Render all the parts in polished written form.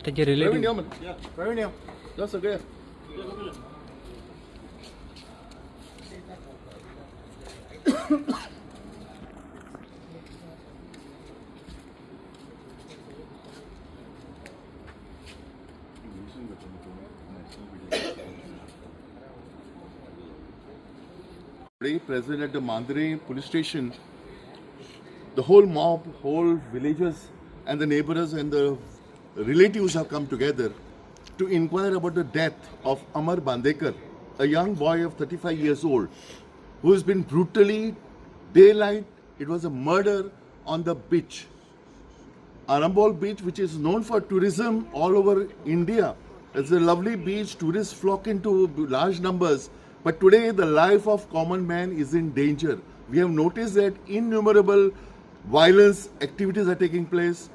तांचे रिलेटीव. प्रवीण या, या सगळे. Today, present at the Mandre police station, the whole mob, whole villagers and the neighbors and the relatives have come together to inquire about the death of Amar Bandekar, a young boy of 35 years old, who has been brutally, daylight, it was a murder on the beach. Arambol Beach, which is known for tourism all over India. It's a lovely beach, tourists flock into large numbers. But today, the life of common man is in danger. We have noticed that innumerable violence activities are taking place.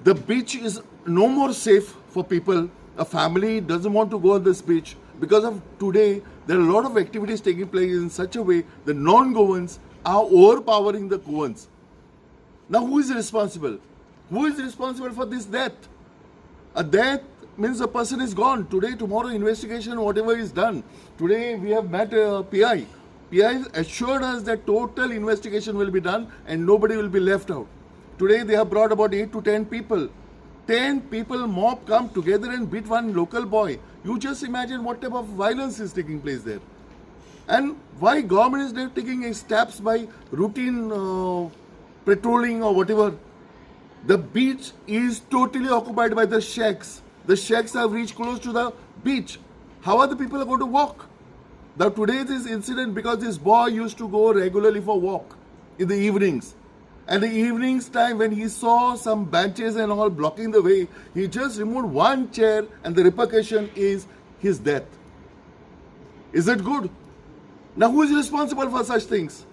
The beach is no more safe for people. A family doesn't want to go on this beach because of today. There are a lot of activities taking place in such a way the non-Goans are overpowering the Goans. Now, who is responsible? Who is responsible for this death? A death means a person is gone. Today, tomorrow, investigation, whatever is done. Today, we have met PI. PI assured us that total investigation will be done and nobody will be left out. Today, they have brought about 8 to 10 people. 10 people mob come together and beat one local boy. You just imagine what type of violence is taking place there. And why government is not taking steps by routine patrolling or whatever? The beach is totally occupied by the shacks. The shacks have reached close to the beach. How are the people going to walk? Now today this incident, because this boy used to go regularly for walk in the evenings. And the evenings time when he saw some benches and all blocking the way, he just removed one chair and the repercussion is his death. Is it good? Now who is responsible for such things?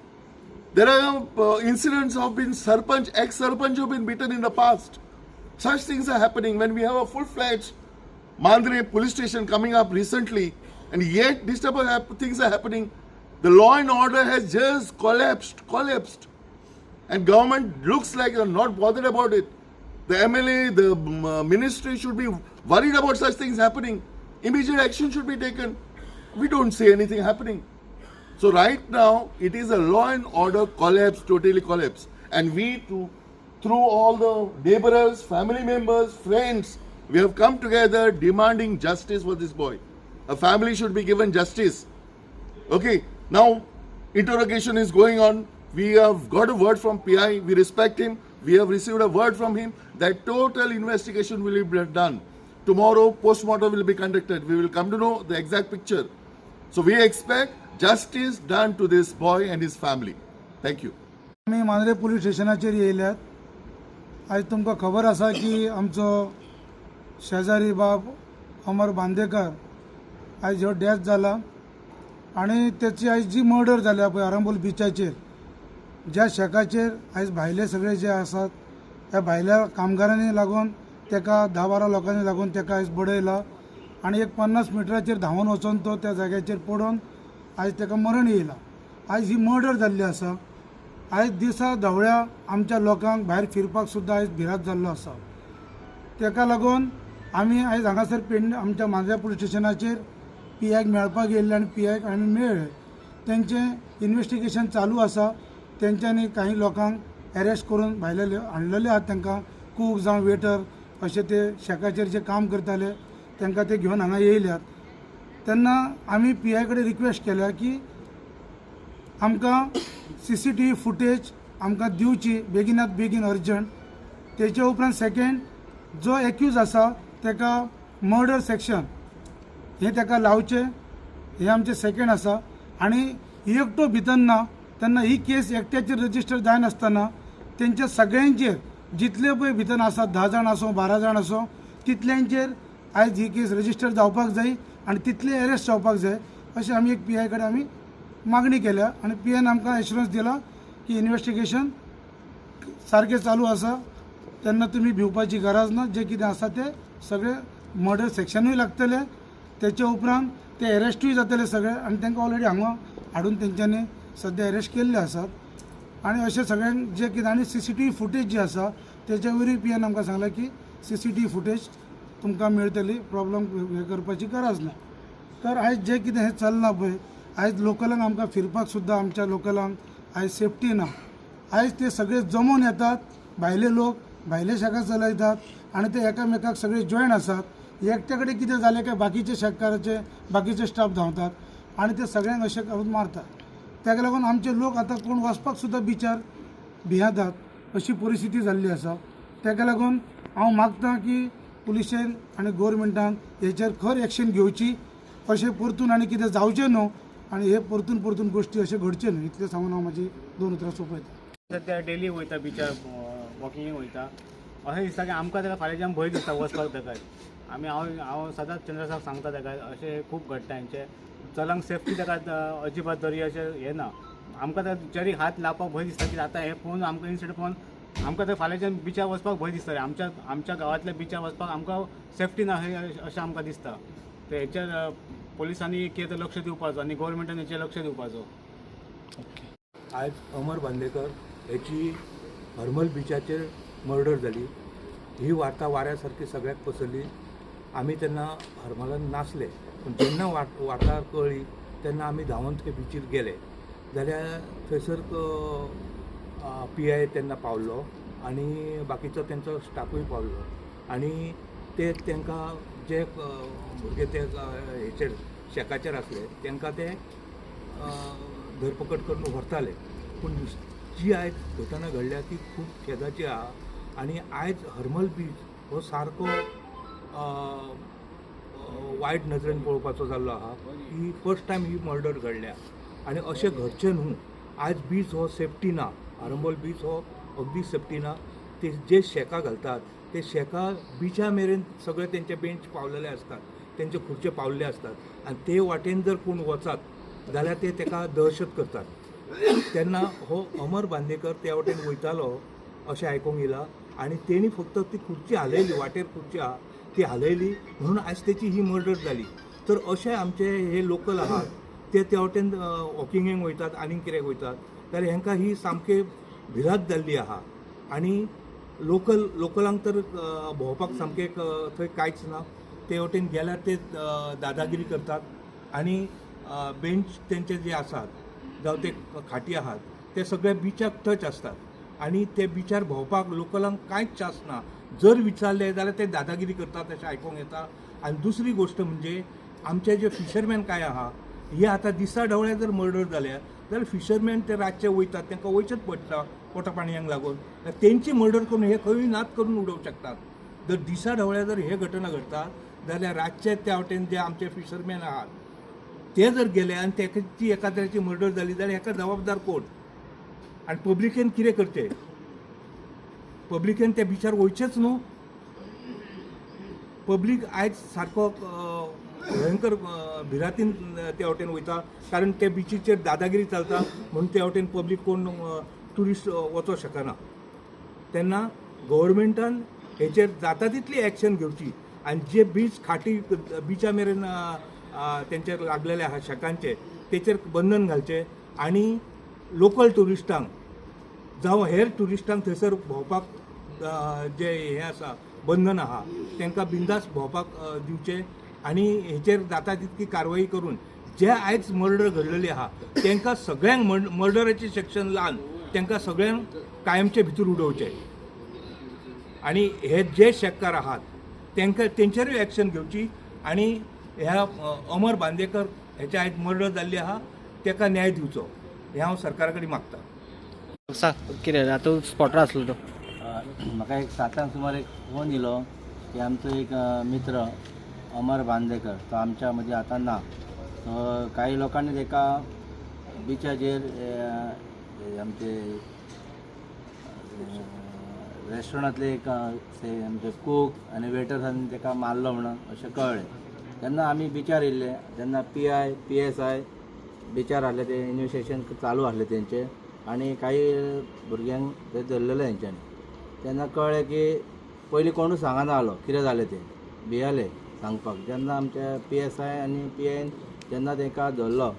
There are incidents of been sarpanch, ex-sarpanch who have been beaten in the past. Such things are happening when we have a full-fledged Mandre police station coming up recently, and yet this type of things are happening. The law and order has just collapsed. And government looks like they're not bothered about it. The MLA, the ministry should be worried about such things happening. Immediate action should be taken. We don't see anything happening. So right now, it is a law and order collapse, totally collapse. And we, too, through all the neighbors, family members, friends, we have come together demanding justice for this boy. A family should be given justice. Okay, now interrogation is going on. We have got a word from PI. We respect him. We have received a word from him that total investigation will be done. Tomorrow, postmortem will be conducted. We will come to know the exact picture. So we expect justice done to this boy and his family. Thank you. आमी Mandrem police स्टेशनाचेर येयल्यात. आयज तुमकां खबर आसा की आमचो शेजारी बाब अमर बांदेकर आयज हो डेथ जाला आनी तेची आयज जी मर्डर जाल्या पळय आरंबोल बिचाचेर, ज्या शेकाचेर आयज भायले सगळे जे आसात त्या भायल्या कामगारांनी लागून तेका 10-12 लोकांनी लागून तेका आयज बडयला आनी एक 50 मिटराचेर धांवन वचोन तो त्या जाग्याचेर पडून आयज तेका मरण येयलां. आयज ही मर्डर जाल्ली आसा. आयज दिसा धवळ्या आमच्या लोकांक भायर फिरपाक सुद्दां आयज भिरांत जाल्लो आसा. तेका लागून आमी आयज हांगासर पेडणे आमच्या मांद्र्या पुलीस स्टेशनाचेर पी आयक मेळपाक येयल्ले आनी पी आयक आमी मेळ्ळे. तेंचें इन्वेस्टिगेशन चालू आसा. तेंच्यांनी काही लोकांक एरेस्ट करून भायले हाडलेले आहात. तांकां कूक जावं वेटर अशे ते शेकाचेर जे काम करताले तांकां ते घेवन हांगा येयल्यात. तेन्ना आमी पी I कडेन रिक्वेस्ट केल्या की आमकां सीसीटीव्ही फुटेज आमकां दिवची बेगिनात बेगीन अर्जंट. तेच्या उपरांत सेकेंड जो एक्यूज आसा तेका मर्डर सेक्शन हें तेका लावचें, हें आमचें सेकेंड आसा. आनी एकटो भितर ना तेन्ना ही केस एकट्याचेर रजिस्टर जायनासतना तेंच्या सगळ्यांचेर जितले पळय भितर आसात 10 जाण आसूं 12 जाण आसूं तितल्यांचेर आयज ही केस रजिस्टर जावपाक जाय आनी तितले अरेस्ट जावपाक जाय अशें आमी एक पी I कडेन आमी मागणी केल्या आनी पी आयन आमकां एश्युरन्स दिला की इन्वेस्टिगेशन सारकें चालू आसा, तेन्ना तुमी भिवपाची गरज ना. जें कितें आसा तें सगळें मर्डर सेक्शनूय लागतलें, तेच्या उपरांत ते एरेस्टूय जातले सगळे आनी तांकां ऑलरेडी हांगा हाडून तेंच्यांनी सद्या एरेस्ट केल्ले आसात. आनी अशें सगळ्यांक जें कितें आनी CCTV footage जी आसा तेच्या वयरूय पी आयन आमकां सांगलें की CCTV footage तुमकां मेळटली, प्रॉब्लम हें करपाची गरज ना. तर आयज जें कितें हें चल्लां पळय, आयज लोकलांक आमकां फिरपाक सुद्दां आमच्या लोकलांक आयज सेफ्टी ना. आयज ते सगळे जमून येतात, भायले लोक भायले शेकां चलयतात आनी ते एकामेकाक सगळे जॉयन आसात. एकट्या कडेन कितें जालें काय बाकीचे शेतकाराचे बाकीचे स्टाफ धांवतात आनी ते सगळ्यांक अशें करून मारतात. ताका लागून आमचे लोक आतां कोण वचपाक सुद्दां बिचार भियेतात अशी परिस्थिती जाल्ली आसा. ताका लागून हांव मागता की पुलिशेन आनी गोवोरमेंटान हेचेर खर एक्शन घेवची, अशें परतून आनी कितें जावचें न्हू आनी हे परतून परतून गोश्टी अशें घडचें न्हू, इतलें सांगून हांव म्हाजी 2 उतरां सोंपयता. सद्या डेली वयता बिचार वॉकिंगेक वयता, अशें दिसता की आमकां ताका फाल्यांच्यान भंय दिसता वचपाक ताका. आमी हांव सदांच चंद्र साहेब सांगता ताका अशें खूब घडटा, हेंचें चलंक सेफ्टी ताका अजिबात दर्या अशें हें ना. आमकां त्या जरी हात लावपाक भंय दिसता की आतां हें पळोवन आमकां इन्सिडंट पळोवन आमकां ते फाल्यांच्यान बिचार वचपाक भंय दिसता. आमच्या आमच्या गांवांतल्या बिचार वचपाक आमकां सेफ्टी ना अशें आमकां दिसता. तर हेचेर पोलिसांनी कितें तर लक्ष दिवपाचो आनी गोवोरमेंटान हेचेर लक्ष दिवपाचो. आयज अमर बांदेकर हेची हरमल बिचाचेर मर्डर जाली. ही वार्ता वाऱ्या सारकी सगळ्याक पसरली. आमी तेन्ना हरमलान नासले, पूण जेन्ना वार्ता कळ्ळी तेन्ना आमी धांवन थंय बिचीर गेले. जाल्यार थंयसर पी I तेन्ना पावल्लो आनी बाकीचो तेंचो स्टाफूय पावल्लो आनी ते तांकां जे भुरगे ते हेचेर शेकाचेर आसले तांकां ते धरपकड करून व्हरताले. पूण जी आयज घटना घडल्या ती खूब खेदाची आहा आनी आयज हरमल बीच हो सारको वायट नदरेन पळोवपाचो जाल्लो आहा की फर्स्ट टायम ही मर्डर घडल्या आनी अशें घडचें न्हू. आयज बीच हो सेफ्टी ना, आरंबोल बीच हो अगदी सेफ्टी ना. ते जे शेकां घालतात ते शेकां बिचा मेरेन सगळे तेंचे बेंच पावलेले आसतात, तेंचे खुर्चे पावल्ले आसतात आनी ते वाटेन जर कोण वचत जाल्यार ते तेका दहशत करतात. तेन्ना हो अमर बांदेकर त्या वाटेन वयतालो अशें आयकूंक येयलां आनी तेणी फक्त ती खुर्ची हालयली, वाटेर खुर्ची आहा ती हालयली म्हणून आयज तेची ही मर्डर जाली. तर अशे आमचे हे लोकल आहात ते त्या वाटेन वॉकिंगेक वयतात आनीक कित्याक वयतात जाल्यार हेंकां ही सामकी भिरांत जाल्ली आहा आनी लोकलांक तर भोंवपाक सामकें थंय कांयच ना. ते वटेन गेल्यार ते दादागिरी करतात आनी बेंच तेंचे जे आसात जावं ते खाटी आहात ते सगळे बिचाक टच आसतात आनी ते बिचार भोंवपाक लोकलांक कांयच चान्स ना. जर विचारले जाल्यार ते दादागिरी करतात अशें आयकूंक येता. आनी दुसरी गोश्ट म्हणजे आमचे जे फिशरमॅन काय आहा हे आतां दिसा ढवळ्या जर मर्डर जाल्या जाल्यार फिशरमॅन ते रातचे वयतात, तांकां वयचेच पडटा पोटा पाणयांक लागून. तेंची मर्डर करून हे खंयूय नात करून उडोवंक शकतात. जर दिसा ढवळ्या जर हे घटना घडटा जाल्यार रातचे त्या वटेन जे आमचे फिशरमॅन आहात ते जर गेले आनी तेची एकाद्याची मर्डर जाली जाल्यार हेका जबाबदार कोण आनी पब्लिकेन कितें करचें? पब्लिकेन त्या बिचार वयचेच न्हू. पब्लीक आयज सारको भयंकर भिरांतीन त्या वटेन वयता, कारण त्या बिचीचेर दादागिरी चलता म्हणून त्या वटेन पब्लीक कोण ट्युरिस्ट वचोंक शकना. तेन्ना गव्हर्मेंटान हेचेर जाता तितली एक्शन घेवची आनी जे बीच खाटी बिचा मेरेन तेंचेर लागलेले आहा शेकांचे तेचेर बंधन घालचें आनी लोकल ट्युरिस्टांक जावं हेर ट्युरिस्टांक थंयसर भोंवपाक जे हें आसा बंधन आहा तांकां बिंदास भोंवपाक दिवचें आनी हेचेर जाता तितकी कारवाई करून जे आयज मर्डर घडलेली आहा तांकां सगळ्यांक मर्डराचें सेक्शन लावन तांकां सगळ्यांक कायमचे भितर उडोवचें आनी हे जे शेतकार आहात तांकां तेंचेरूय एक्शन घेवची आनी ह्या अमर बांदेकर हेच्या आयज मर्डर जाल्ली आहा ताका न्याय दिवचो हें हांव सरकारा कडेन मागता. सांग कितें आतां स्पॉटार आसलो तो? म्हाका एक 7 सुमार एक फोन येयलो की आमचो एक मित्र अमर बांदेकर तो आमच्या मदीं आतां ना. तो काही लोकांनी ताका बिचाचेर आमचे रेस्टॉरंटांतले एक आमचे कूक आनी वेटर्सान ताका मारलो म्हणून अशें कळ्ळें. तेन्ना आमी बिचार येयल्ले तेन्ना पीआय पीएसआय बिचार आहले, ते इन्वेस्टिगेशन चालू आहलें तेंचें आनी काही भुरग्यांक ते धरलेले तेंच्यांनी. तेन्ना कळ्ळें की पयलीं कोणूच सांगना आहलो कितें जालें तें, भियाले सांगपाक. जेन्ना आमच्या पीएसआय आनी पीआयन जेन्ना तांकां धरलो,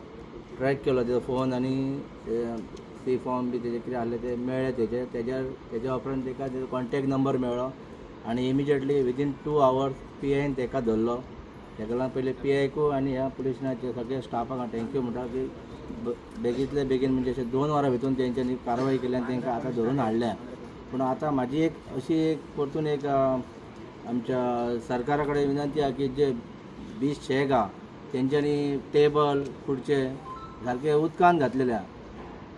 ट्रॅक केलो तेजो फोन आनी सी फॉर्म बी तेजे कितें आहलें तें मेळ्ळें तेजे तेज्या तेज्या उपरांत तेका तेजो कॉन्टेक्ट नंबर मेळ्ळो आनी इमिजिएटली विदीन 2 आवर्स पीआयन तेका धरलो. तेका लागून पयलीं पीआयकू आनी ह्या पुलीस स्टेशनाचे सगळे स्टाफाक हांव thank you म्हणटा की बेगींतले बेगीन म्हणजे अशें 2 वरां भितून तेंच्यांनी कारवाय केली आनी तेंकां आतां धरून हाडल्या. पूण आतां म्हाजी एक अशी एक परतून एक आमच्या सरकारा कडेन विनंती आहा की जे बीच शेक आहा तेंच्यांनी टेबल खुर्चे सारके उदकान घातलेले आहा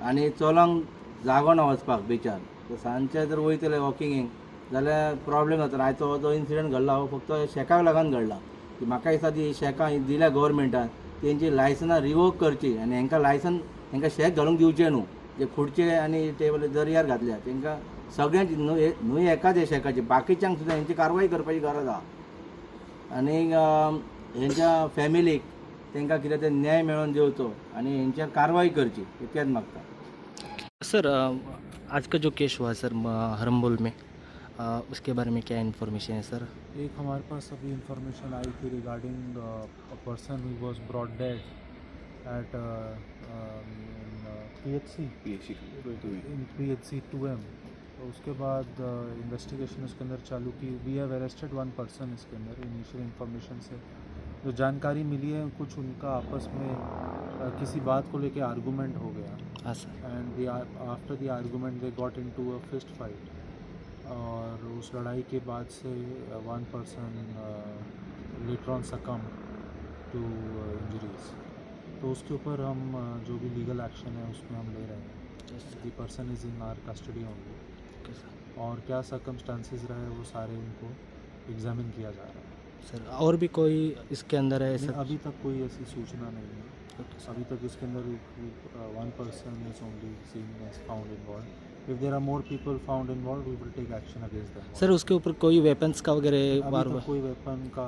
आनी चलोंक जागो ना वचपाक बिचार. सांजचे जर वयतले वॉकिंगेक जाल्यार प्रॉब्लेम जाता. आयचो हो जो इन्सिडंट घडला हो फक्त शेकाक लागून घडला. की म्हाका दिसता ती शेकां ही दिल्या गव्हर्मेंटान तेंची लायसनां रिवोक करची आनी हेंकां लायसन हेंकां शेक घालूंक दिवचें न्हू. जे खुर्चे आनी टेबल दर्यार घातल्या तेंकां सगळ्यांची न्हू न्हू एकाच हे शेकाची, बाकीच्यांक सुद्दां हेंची कारवाय करपाची गरज आहा. आनी हेंच्या फॅमिलीक तेंकां कितें तें न्याय मेळोवन दिवचो आनी हेंचेर कारवाय करची इतकेंच मागता. सर, आज का जो केस हुआ सर हरम्बोल में, उसके बारे में क्या इन्फॉर्मेशन है सर? एक हमारे पास अभी इंफॉर्मेशन आई थी regarding a person who was brought dead at PHC in PHC 2M. तो उसके बाद इन्वेस्टिगेशन उसके अंदर चालू की. We have arrested one person. इसके अंदर इनिशियल इंफॉर्मेशन से जो जानकारी मिली है, कुछ उनका आपस में किसी बात को लेके आर्गूमेंट हो गया हाँ sir. And the after the argument they got into a fist fight और उस लड़ाई के बाद से one person later on succumb to injuries. तो उसके ऊपर हम जो भी लीगल एक्शन है उसमें हम ले रहे हैं. The person is in our custody only. और क्या सर्कमस्टांसेस रहे वो सारे उनको एग्जामिन किया जा रहा है. सर, और भी कोई इसके अंदर है नहीं, सर? अभी तक कोई ऐसी सूचना नहीं है. Okay sir. अभी तक इसके अंदर one person is only seen as found involve. If there are more people found involve, we will take action against them. Sir, उसके ऊपर कोई वेपन्स का वगैरह अभी वार तक कोई वेपन का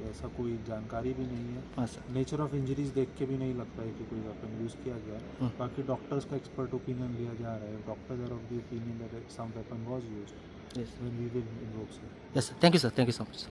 ऐसा कोई जानकारी भी नहीं है. हाँ सर. नेचर ऑफ इंजरीज देख के भी नहीं लगता है कि कोई वेपन यूज़ किया गया है. बाकी डॉक्टर्स का एक्सपर्ट ओपिनियन लिया जा रहा है. Doctors are of the opinion that some weapon was used, yes then we will invoke sir. Yes sir, thank you sir, thank you so much.